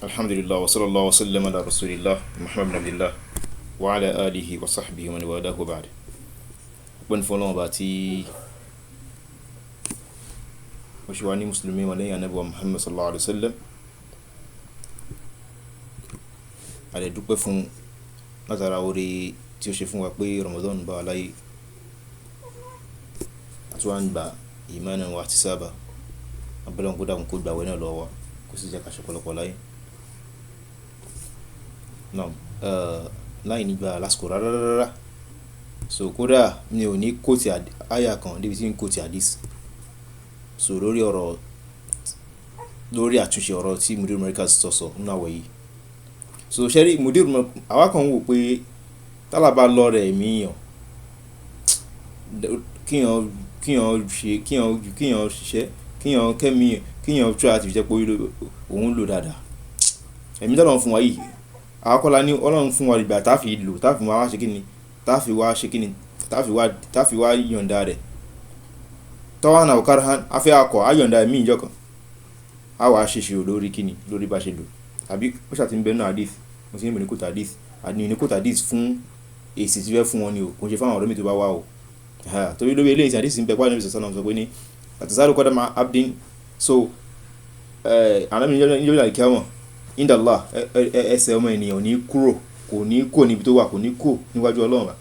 Alhamdulillah wa sallallahu wa sallam ala rasulillah Muhammad bin Abdillah wa ala alihi wa sahbihi wa man walahu wa ba'd. Ọpẹ́ ni fún Ọlọ́run Ọba tí ó ṣe wá ní Mùsùlùmí wa lẹ́yìn Ànábì wa Muhammad sallallahu alaihi wasallam. A lè dúpẹ́ fún látara oore tí ó ṣe fún wa pé Ramadan bá wa láyé. A tún wá ń gba ìmánan wa àti sábà. A bẹ Ọlọ́run kó dákun kó gba àwẹ̀ náà lọ́wọ́ wa, kó sì jẹ́ ká ṣe ọ̀pọ̀lọpọ̀ láyé. Naam, láì ní gba lásìkò rárá rárá. So kódà mi ò ní quote àyà kan débi tí ń quote hadith. So lórí ọ̀rọ̀, lórí àtúnṣe ọ̀rọ̀ tí Mudir Markaz sọ sọ nínú àwẹ̀ yìí. So ṣé rí Mudir àwa kan ń wò pé t'Allah bá lọ rẹ̀ ẹ̀mí èèyàn, kí èèyàn, kí èèyàn ṣe, kí èèyàn, kí èèyàn ṣiṣẹ́, kí èèyàn kẹ́mi, kí èèyàn try láti fi jẹ́ pé òun lò dáadáa. Ẹ̀mí tí Ọlọ́run fún wa yìí, àwa kọ́ la ní Ọlọ́run fún wa ìgbà táa fi lò, táa fi wá ṣe kíni, táa fi wá ṣe kíni, táa fi wá yọ̀ǹda rẹ̀. Tọ́wọ́ náà karhan, a fẹ́ akọ̀, a yọ̀ǹda ẹ̀mí ìjọ kan. A wá ṣe ìṣirò lórí kíni, lórí bá ṣe lò. Àbí ó ṣà ti ń bẹ nínú hadith, mo ti ní mo ní quote hadith, àní ní quote hadith fún èsì tí fẹ́ fún wọn ni o, kò ń ṣe fún àwọn ọ̀rẹ́ mi tó bá wá o. Torí lórí eléyìí hadith ń bẹ pé Ànábì sallallahu alaihi wasallam sọ pé ní atazalu qadama abdin. So, Ànábì ní ọjọ́ àlìkíyámọ̀, indallah, ẹsẹ̀ ọmọ ènìyàn ò ní kúrò, kò ní kúrò níbi tó wà, kò ní kúrò níwájú Ọlọ́run.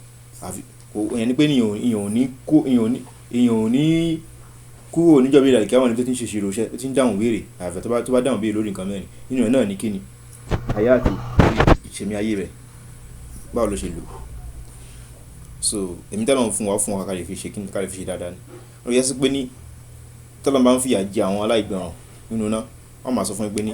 Àfi kò, ìyẹn ni pé èèyàn ò ní kó, èèyàn ò ní kúrò níjọ́ bí àlìkíyámọ̀ níbi tó ti ń ṣe ìṣirò iṣẹ́, tó ti ń dáhùn ìbéèrè, àfi tó bá dáhùn ìbéèrè lórí nǹkan mẹ́rin. Nínú ẹ̀ náà ni kíni? Hayati, ìṣẹ̀mí ayé rẹ̀. Báwo ló ṣe lò? So ẹ̀mí tí Ọlọ́run fún wa, ó fún wa ká lè fi ṣe kíni, ká lè fi ṣe dáadáa ni. Ó yẹ sí pé ní tí Ọlọ́run bá ń fìyà jẹ àwọn aláìgbọràn nínú iná, wọ́n máa sọ fún yín pé ní,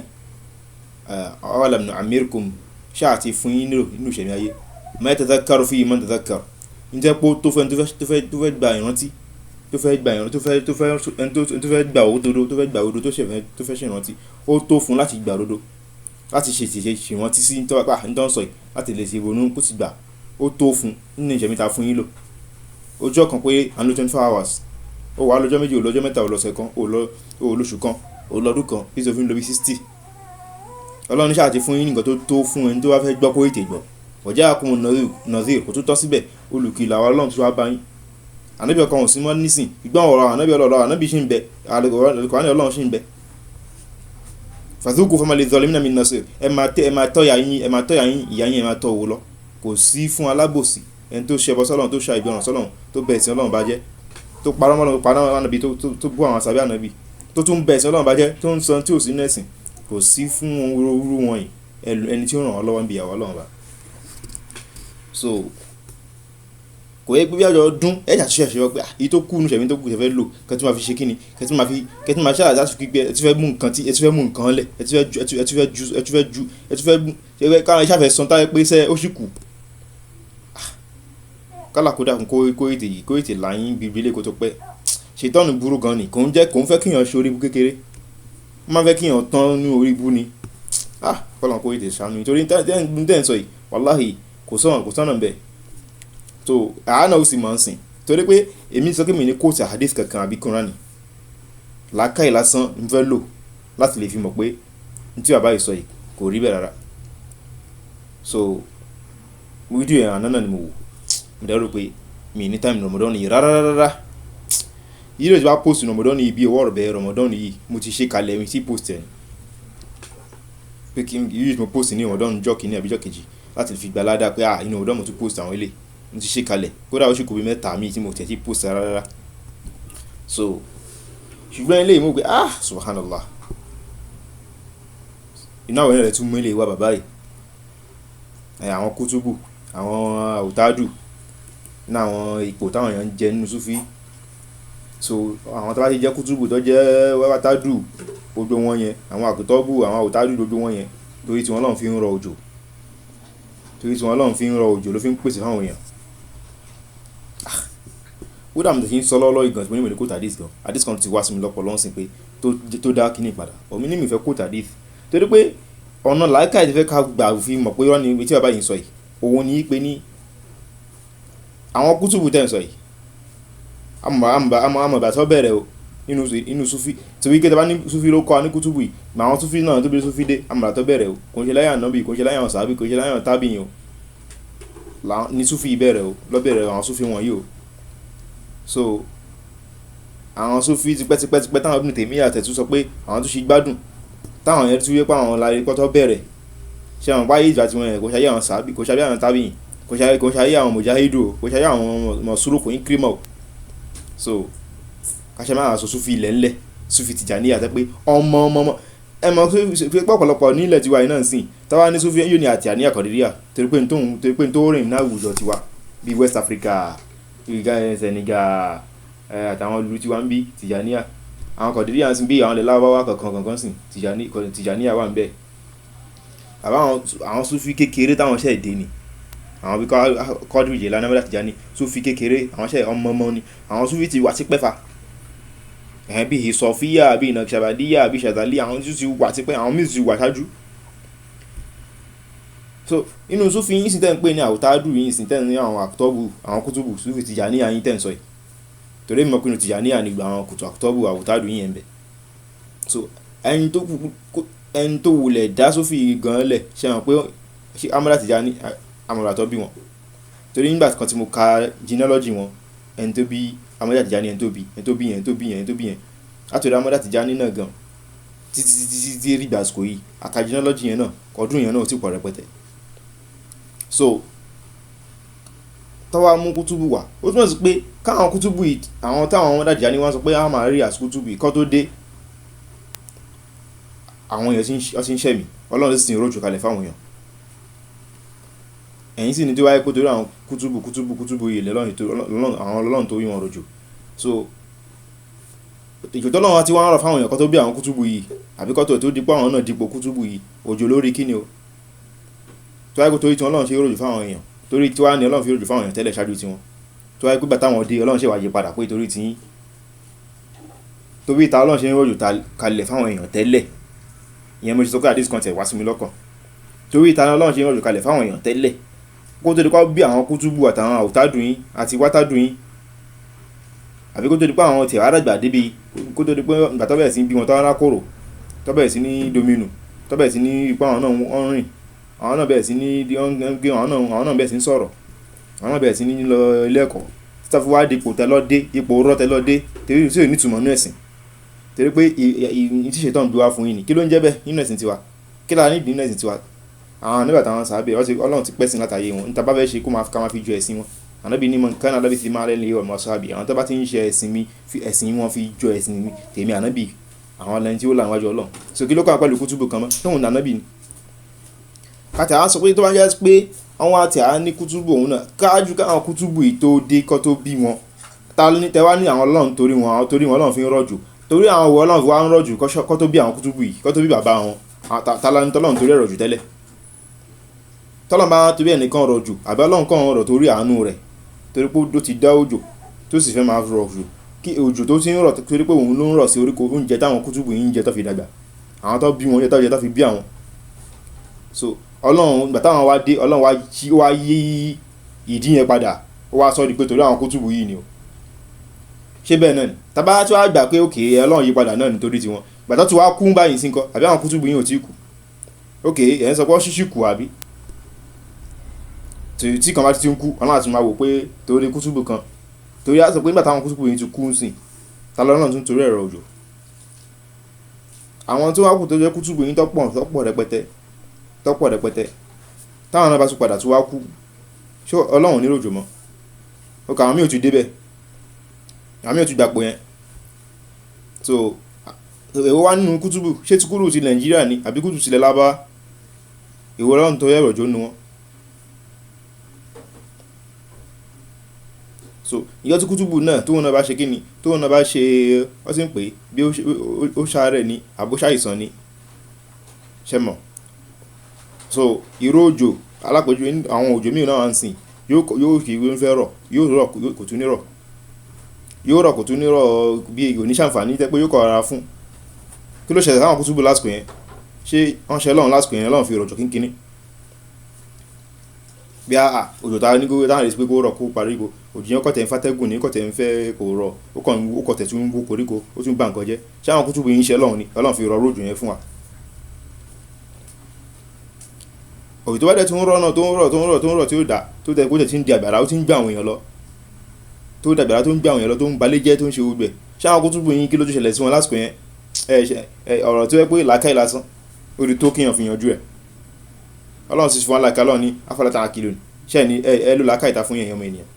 awalam nu'ammirkum, ṣé a ti fún yín nínú ìṣẹ̀mí ayé. Ma yatadhakkaru fihi man tadhakkar. Ǹjẹ́ pé ó tó fún ẹni tó fẹ́ gba ìrántí, tó fẹ́ gba ìrántí, tó fẹ́, tó fẹ́, ẹni tó, tó fẹ́ gba òdodo, tó fẹ́ gba òdodo, tó ṣẹ̀ fẹ́, tó fẹ́ ṣe ìrántí, ó tó fún láti gba òdodo, láti ṣe ìṣe ìrántí sí tó bá, ní tó ń sọ yìí, láti lè ṣe ìrònú kó sì gbà, ó tó fún nínú ìṣẹ̀mí ta fún yín lò. Ọjọ́ kan pé à ń lo 24 hours, ó wà lọ́jọ́ méjì, ó lọ́jọ́ mẹ́ta, ó lọ́sẹ̀ kan, ó lọ, ó lóṣù kan, ó lọ́dún kan, bí ó fi ń lo bí 60. Ọlọ́run ṣáà ti fún yín ní nǹkan tó tó fún ẹni tó bá fẹ́ gbọ́ kó tètè gbọ́. Waja'akumun nadhir, kò tún tọ́ síbẹ̀, olùkìlọ̀ àwọn Ọlọ́run tó wá bá yín. Ànábì ọ̀kan ò sí mọ́ nísìn, ìgbọ́n ọ̀rọ̀ Ànábì Ọlọ́run, Ànábì ṣì ń bẹ, Al-Qur'an Ọlọ́run ṣì ń bẹ. Fadhuku fama lidh-dhalimina min nasir. Ẹ máa tẹ́, ẹ máa tọ́ ìyà yín, ẹ máa tọ́ ìyà yín, ìyà yín ẹ máa tọ́ owó lọ. Kò sí fún alábòsí, ẹni tó ṣẹbọ sọ́lọ́run, tó ṣe àìgbọràn sọ́lọ́run, tó bẹ ẹ̀sìn Ọlọ́run bá jẹ́, tó parọ́ mọ́ Ọlọ́run, tó parọ́ mọ́ Ànábì, tó bú àwọn sàbí Ànábì, tó tún bẹ ẹ̀sìn Ọlọ́run bá jẹ́, tó ń sọ tí ò sí nínú ẹ̀sìn. Kò sí fún irú wọn yìí, ẹni tí ó ràn wọ́n lọ́wọ́ níbi ìyàwó Ọlọ́run bá. So kò yẹ pé bí àjọ ọdún, ẹ jà ṣẹ̀ṣẹ̀ wọ pé, èyí tó kú nínú ìṣẹ̀mí tó kù ṣe fẹ́ lò, kí ẹ tún máa fi ṣe kíni, kí ẹ tún máa fi, kí ẹ tún máa ṣáà láti fi pé ẹ ti fẹ́ mú nǹkan tí, ẹ ti fẹ́ mú nǹkan lẹ̀, ẹ ti fẹ́ ju, ẹ ti fẹ́ ju, ẹ ti fẹ́ ju, ẹ ti fẹ́ mú, ṣé fẹ́ ká ṣá fẹ́ san táyé pé iṣẹ́ ó sì kù. Kálá kó dákun kó ètè yìí, kó ètè là yín bí ilé kó tó pẹ́. Ṣètọ́nù burú gan ni, kò ń jẹ́, kò ń fẹ́ kí èèyàn ṣe orí ibú kékeré. Ó máa ń fẹ́ kí èèyàn tán ní orí ibú ni. Kọ́lọ́run kó tètè ṣàánú yín. Torí tẹ́ ń sọ yìí, wàláhì kò sọ̀nà, kò sọ̀nà ńbẹ. So àwa náà ó sì máa ń sìn. Torí pé èmi sọ pé mi ní quote hadith kankan àbí Quran. Làákàyè lásán ń fẹ́ lò láti lè fi mọ̀ pé ní tí bàbá yìí sọ yìí kò rí bẹ́ẹ̀ rárá. So fídíò yẹn àná náà ni mo wò. Mo dẹ̀ rò pé mi ní time Ramadan yìí rárá rárá. Yìí ló ti bá post Ramadan yìí bí ọwọ́ ọ̀rọ̀ Ramadan yìí, mo ti ṣe kalẹ̀ mi tí post ẹ̀ ni. Pé kí yìí mo post ní Ramadan ọjọ́ kìíní àbí ọjọ́ kejì láti fi gba ládá pé inú Ramadan mo tún post àwọn eléyìí. Mo ti ṣe kalẹ̀. Kódà ó sì kú bí mẹ́ta mi tí mo tẹ̀ tí post rárá rárá. So ṣùgbọ́n eléyìí mo rò pé subhanallah. Inú àwẹ̀ náà lẹ tún mú eléyìí wá bàbá yìí. Àwọn kútùbù, àwọn àwùtádù, ní àwọn ipò táwọn èèyàn ń jẹ nínú Sufi. So àwọn tó bá ti jẹ́ kútùbù tó jẹ́ wátádù, gbogbo wọn yẹn, àwọn àkútọ́bù, àwọn àwùtádù gbogbo wọn yẹn, torí tí wọ́n lọ́run fi ń rọ òjò. Torí tí wọ́n lọ́run fi ń rọ òjò ló fi ń pèsè fún àwọn èèyàn. Kódà mo ti ń sọ lọ́wọ́lọ́wọ́ yìí gan, tí mo ní mo ní quote hadith gan. Hadith kan ti wá sí mi lọ́pọ̀lọ́ ńsìn pé tó dá kíní padà. Èmi ní mi fẹ́ quote hadith. Torí pé ọ̀nà làákàyè tí fẹ́ ká gbà fi mọ̀ pé irọ́ ni tí bàbá yìí ń sọ yìí. Òun ní pé ní àwọn kútùbù tẹ́ ń sọ yìí, a mọ̀ ìgbà tí wọ́n bẹ̀rẹ̀ o. Nínú Sufi torí pé tí a bá ní Sufi ló kọ́ wa ní kútùbù yìí, mà àwọn Sufi náà tó bí Sufi dé àmàlà tó bẹ̀rẹ̀ o, kò ń ṣe láyé Ànábì, kò ń ṣe láyé àwọn sàábì, kò ń ṣe láyé àwọn tábìyìn o ní Sufi bẹ̀rẹ̀ o, lọ́bẹ̀rẹ̀ àwọn Sufi wọ̀nyí o. So àwọn Sufi tipẹ́tipẹ́tipẹ́ táwọn Ibn Taymiyyah àtẹ̀tù sọ pé àwọn tó ṣe gbádùn táwọn yẹn tún wí pé àwọn láyé pọ́tọ́ bẹ̀rẹ̀. Ṣé àwọn báyé ìgbà tí wọ́n yẹn kò ṣe ayé àwọn sàábì, kò ṣe ayé àwọn tábìyìn, kò ṣe ayé àwọn mùjáhídù o, kò ṣe ayé àwọn mọ̀súrùkù ní kírímọ̀ o. So ká ṣe máa sọ Sufi ilẹ̀ ńlẹ̀, Sufi Tìjàníyà tẹ́ pé ọmọ ọmọ ọmọ ẹ mọ̀ pé ọ̀pọ̀lọpọ̀ nílẹ̀ tiwa yìí náà sìn táwa ní Sufi yóò ní àti àníyàn Kọ̀dìríyà torí pé tóun torí pé tó rìn ní àwùjọ tiwa bíi West Africa, bíi Senegal àtàwọn ìlú tiwa ń bí Tìjàníyà. Àwọn Kọ̀dìríyà ń sìn bí àwọn ilẹ̀ Lárúbáwá kankan kankan sìn Tìjàníyà wà níbẹ̀. Àbá àwọn Sufi kékeré táwọn ṣẹ̀ dé ni àwọn bí Quadri Jelani, Ahmada Tijani, Sufi kékeré àwọn ṣẹ̀ ọmọ ọmọ ni. Àwọn Sufi ti wà tipẹ́ fa, ẹ̀hẹ́n bí Sọfíà, bí Nàkṣàbàdíyà, bí Ṣàdálí, àwọn tí ti wà tipẹ́, àwọn míì ti wà ṣáájú. So inú Sufi yín sì tẹ́ ń pè ní àwùtádù yín sì tẹ́ ń ní àwọn àkútọ́bù, àwọn kútùbù Sufi Tìjàníyà yín tẹ́ ń sọ yìí, torí èmi mọ̀ pé inú Tìjàníyà ni gbogbo àwọn kùtù àkútọ́bù àwùtádù yín yẹn ń bẹ. So ẹni tó wulẹ̀ dá Sufi gan lẹ̀, ṣe mọ̀ pé Ahmada Tijani àmọ̀ràn tó bí wọn, torí nígbà kan tí mo ka genealogy wọn, ẹni tó bí Ahmada Tijani, ẹni tó bí, ẹni tó bí yẹn, ẹni tó bí yẹn, ẹni tó bí yẹn, látọ̀dọ̀ Ahmada Tijani náà gan títí títí títí rí ìgbà àsìkò yìí, àka genealogy yẹn náà ọdún yẹn náà ò tí pọ̀ rẹpẹtẹ. So tọ́wọ́ mú kútùbù wá, ó túmọ̀ sí pé káwọn kútùbù yìí, àwọn táwọn Ahmada Tijani wọ́n sọ pé a máa rí àsìkò kútùbù yìí kọ́ tó dé, àwọn èèyàn ti ń ṣẹ̀mí, Ọlọ́run sì ti ń rọ̀jò kalẹ̀ fáwọn èèyàn. Ẹ̀yin sì ní tí wáyé pé torí àwọn kútùbù kútùbù kútùbù yìí lọ́lọ́run tó, àwọn Ọlọ́run tó yí wọn rọ̀jò. So ìjò tọ́lọ́run ti wá ń rọ̀ fáwọn èèyàn kó tó bí àwọn kútùbù yìí, àbí kó tó di pé àwọn náà dípò kútùbù yìí, òjò lórí kíni o. Tó wáyé pé torí tí Ọlọ́run ṣe rọ̀jò fáwọn èèyàn, torí tí wá ní Ọlọ́run fi rọ̀jò fáwọn èèyàn tẹ́lẹ̀ ṣáájú tiwọn. Tó wáyé pé ìgbà táwọn dé Ọlọ́run ṣe wá yí padà pé torí tí yín, torí ta Ọlọ́run ṣe ń rọ̀jò kalẹ̀ fáwọn èèyàn tẹ́lẹ̀. Ìyẹn mo ṣe sọ pé àdìs kan tẹ̀ wá sí mi lọ́kàn. Torí ta Ọlọ́run ṣe ń rọ̀jò kalẹ̀ fáwọn èèyàn tẹ́lẹ̀, kó tó di pé bí àwọn kútùbù àtàwọn àwùtádù yín àti wátádù yín, àbí kó tó di pé àwọn tẹ̀ wá dàgbà débi, kó tó di pé ìgbà tó bẹ̀rẹ̀ sí bí wọn tó rán kòrò, tó bẹ̀rẹ̀ sí ní dominu, tó bẹ̀rẹ̀ sí ní ipá àwọn náà ń rìn, àwọn náà bẹ̀rẹ̀ sí ní di, wọ́n ń gbé, àwọn náà bẹ̀rẹ̀ sí ní sọ̀rọ̀, àwọn náà bẹ̀rẹ̀ sí ní lọ ilé ẹ̀kọ́. Tí wọ́n fi wá di ipò tẹ́ lọ dé, ipò rọ́ tẹ́ lọ dé, torí tí ò ní ìtumọ̀ nínú ẹ̀sìn. Torí pé ìyí tí ṣètò ń gbé wá fún yín ni, kí ló ń jẹ́ bẹ́ẹ̀ nínú ẹ̀sìn tiwa? Kí la ní nínú ẹ̀sìn tiwa? Àwọn nígbà táwọn sàábẹ̀, Ọlọ́run ti pẹ́ sí látàyè wọn. Níta bá fẹ́ ṣe kó máa ká máa fi jọ ẹ̀sìn wọn. Ànábì ní mọ̀ nǹkan Ànábì ti máa lẹ́nu ọmọ sàábì. Àwọn tó bá ti ń ṣe ẹ̀sìn mi, fi ẹ̀sìn wọn fi jọ ẹ̀sìn mi, tèmi Ànábì, àwọn lẹni tí ó là níwájú Ọlọ́run. So kí ló kàn pẹ̀lú kútùbù kan mọ́? Tóun ní Ànábì ni. Ká tẹ̀ á sọ pé tó bá jẹ́ pé àwọn àti à ní kútùbù òun náà, kájú káwọn kútùbù yìí tó dé kọ́ tó bí wọn. Ta ló ní tẹ wá ní àwọn Ọlọ́run torí wọn, àwọn torí wọn Ọlọ́run fi ń rọ̀jò. Torí àwọn wo Ọlọ́run fi wá ń rọ̀jò kọ́ tó bí àwọn kútùbù yìí, kọ́ tó bí bàbá wọn. Ta ló ní tọ́lọ́run torí ẹ̀ rọ̀jò tẹ́lẹ̀? Tọ́lọ́run bá torí ẹnìkan rọ̀jò, àbí Ọlọ́run kàn ń rọ̀ torí àánú rẹ̀, torí pé ó ti dá òjò tó sì fẹ́ máa rọ̀jò. Kí òjò tó ti ń rọ̀ torí pé òun ló ń rọ̀ sí oríko oúnjẹ táwọn kútùbù yìí ń jẹ tó fi dàgbà. Àwọn tó bí wọn oúnjẹ tó jẹ tó fi bí àwọn. So Ọlọ́run ìgbà táwọn wá dé, Ọlọ́run wá yí, wá yí ìdí yẹn padà, ó wá sọ di pé torí àwọn kútùbù yìí ni o. Ṣé bẹ́ẹ̀ náà ni? Tá bá tí wàá gbà pé òkè Ọlọ́run yí padà náà nítorí tiwọn. Ìgbà tó ti wá kú báyìí sí ńkọ́, àbí àwọn kútùbù yìí ò tí kú? Òkè ẹ̀ ń sọ pé ó ṣíṣì kú àbí? Tí kan bá ti ń kú, Ọlọ́run á tún máa wò pé torí kútùbù kan. Torí á sọ pé nígbà táwọn kútùbù yìí ti kú ń sìn, ta lọ́lọ́run tún torí ẹ̀rọ òjò? Àwọn tó wá kú tó jẹ́ kútùbù yìí tọ́pọ̀, tọ́pọ̀ rẹpẹtẹ, tọ́pọ̀ rẹpẹtẹ. Táwọn náà bá tún padà tún wá kú, ṣé Ọlọ́run ò ní rọ̀jò mọ́? Òkè àwọn míì ò ti dé bẹ́ẹ̀. Àwọn míì ò ti gbàpò yẹn. So èwo wá nínú kútùbù? Ṣé ti kúrú ti Nàìjíríà ni àbí kútùbù ti ilẹ̀ Lárúbáwá? Èwo Ọlọ́run torí ẹ̀rọ òjò nínú wọn? So ìjọ tí kútùbù náà tóun náà bá ṣe kíni, tóun náà bá ṣe, wọ́n sì ń pè é bí ó ṣàárẹ̀ ni àbó ṣàìsàn ni. Ṣé mọ̀? So irú òjò alápèjú àwọn òjò mìíràn náà ń sìn, yóò fi ìwé fẹ́ rọ̀, yóò rọ̀ kò tún ní rọ̀. Yóò rọ̀ kò tún ní rọ̀ bí kò ní ṣàǹfààní tẹ́ pé yóò kọ ara fún. Kí ló ṣẹlẹ̀ sáwọn kútùbù lásìkò yẹn? Ṣé wọ́n ṣe Ọlọ́run lásìkò yẹn, Ọlọ́run fi rọ̀jò kínkínní? Bí a òjò ta ní kó táwọn lè sọ pé kó rọ̀ kó parí ko, òjò yẹn kọ̀ tẹ̀ ń fàtẹ́gùn ní kọ̀ tẹ̀ ń fẹ́ kó rọ̀, ó kàn ó kọ̀ tẹ̀ tún ń bó koríko, ó tún bà nǹkan jẹ́. Ṣé àwọn kútùbù yìí ń ṣe Ọlọ́run ni? Ọlọ́run fi rọ òjò yẹn fún wa. Òjò tó bá dẹ̀ tún ń rọ̀ náà, tó ń rọ̀, tó ń rọ̀, tó ń rọ̀ tí ó dà, tó tẹ̀ kó tẹ̀ tí ń di àgbàrá, ó ti ń gbé àwọn èèyàn lọ. Tó di àgbàrá tó ń gbé àwọn èèyàn lọ, tó ń balé jẹ́, tó ń ṣe gbogbo ẹ̀. Ṣé àwọn kútùbù yìí kí ló tún ṣẹlẹ̀ sí wọn lásìkò yẹn? Ẹ ọ̀rọ̀ tó jẹ́ pé làákàyè lásán, ó ti tó kí èèyàn fi yanjú ẹ̀. Ọlọ́run sì fún wa làákàyè, Ọlọ́run ní afala ta'qilun. Ṣé ẹ ní ẹ lò làákàyè ta fún yín, ẹ̀yin ọmọ ènìyàn?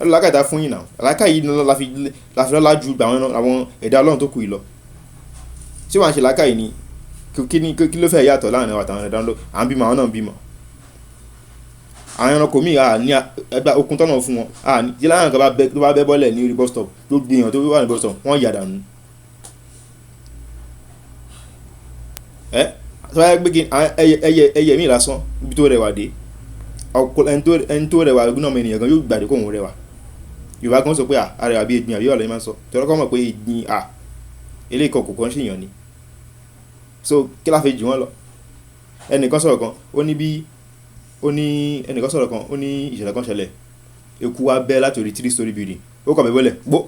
Ẹ lò làákàyè ta fún yín náà. Làákàyè yìí la fi lọ́lá ju àwọn ẹ̀dá Ọlọ́run tó kù yìí lọ. Ṣé wàá ṣe làákàyè ni? Kí ló fẹ́ yàtọ̀ láàrin àwa àtàwọn ẹ̀dá Ọlọ́run? À ń bímọ, àwọn náà ń bímọ. Àwọn ẹranko míì a ní ẹgbẹ́ okun tọ́nà fún wọn. A ní tí láwọn kan tó bá bẹ́ bọ́lẹ̀ ní orí bus stop, tó gbé èèyàn tó wà ní bus stop, wọ́n yà dànù. Ẹ́ tó bá yẹ pé kí ẹyẹ míì lásán níbi tó rẹwà dé, ẹni tó rẹwà nínú ọmọ ènìyàn gan yóò gbàdé kó òun rẹwà. Yorùbá kan sọ pé à rẹwà bí egbin àbí báwo lẹ máa ń sọ. Torí wọ́n mọ̀ pé egbin à eléyìí kan kò kàn ṣèyàn ni. So kí la fi jù wọ́n lọ? Ẹnìkan sọ̀rọ̀ kan, ó ní bí ó ní ẹnìkan sọ̀rọ̀ kan, ó ní ìṣẹ̀lẹ̀ kan ṣẹlẹ̀. Eku wá bẹ́ láti orí 3-story building. Ó kàn bẹ́ bọ́lẹ̀, gbó.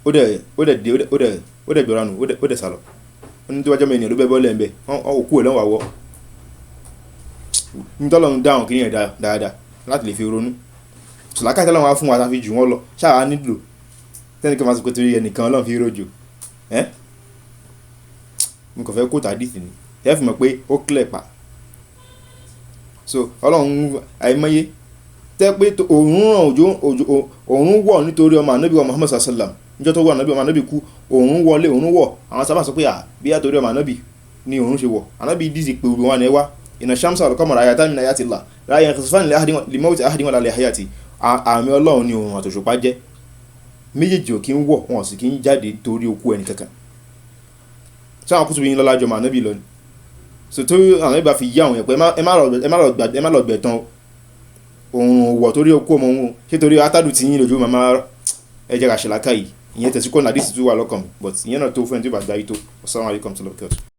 Ó dẹ̀ ó dẹ̀ dé ó dẹ̀ ó dẹ̀ gbọ́ra nù, ó dẹ̀ sálọ. Ó ní tó bá jẹ́ ọmọ ènìyàn ló bẹ́ bọ́lẹ̀ ńbẹ, wọ́n òkú ẹ̀ lọ́wọ́ àwọ̀. Ní tọ́lọ́run dá àwọn kìnìyàn dáadáa láti lè fi ronú. So làákàyè tọ́lọ́run wá fún wa ta fi jù wọ́n lọ. Ṣé àwa nílò? Tẹ́nìkan máa sọ pé torí ẹnìkan Ọlọ́run fi rọ̀jò. Ẹ́ mo kàn fẹ́ quote hadith ni. Ẹ fi mọ̀ pé ó clear pa. So Ọlọ́run àìmọye tẹ́ pé òòrùn ràn òjò òjò òòrùn wọ̀ nítorí ọmọ ànábì wa Muhammad sallallahu alaihi wasallam. Níjọ́ tó wọ ànábì, ọmọ ànábì kú, òòrùn wọlé, òòrùn wọ̀. Àwọn sábà sọ pé à bí á torí ọmọ ànábì ni òòrùn ṣe wọ̀. Ànábì dìde pé gbogbo wọn ni ẹ wá. Inna shamsa wal qamara ayatan min ayatillah. La yankhasifani li ahadin li mawti ahadin wala li hayati. Àmì Ọlọ́run ni òòrùn àtòṣùpá jẹ́. Méjèèjì ò kí ń wọ̀, wọn sì kí ń jáde torí okú ẹni kankan. Ṣé àwọn kútùbù yín lọ́lá jọ ọmọ ànábì lọ ni? So tó ànábì bá fi yé àwọn èèyàn pé ẹ má lọ gbẹ̀tàn o. Òòrùn wọ̀ torí okú ọmọ òun. Ṣé torí atádù tí yín lójú màmá ẹ jẹ́ ká ṣe làákàyè. Ìyẹn tẹ̀sí kọ́ ní hadith tó wà lọ́kàn mi, but ìyẹn náà tó fún ẹni tí ó bá gbáyé tó. Wassalamu alaikum warahmatullahi wabarakatuh.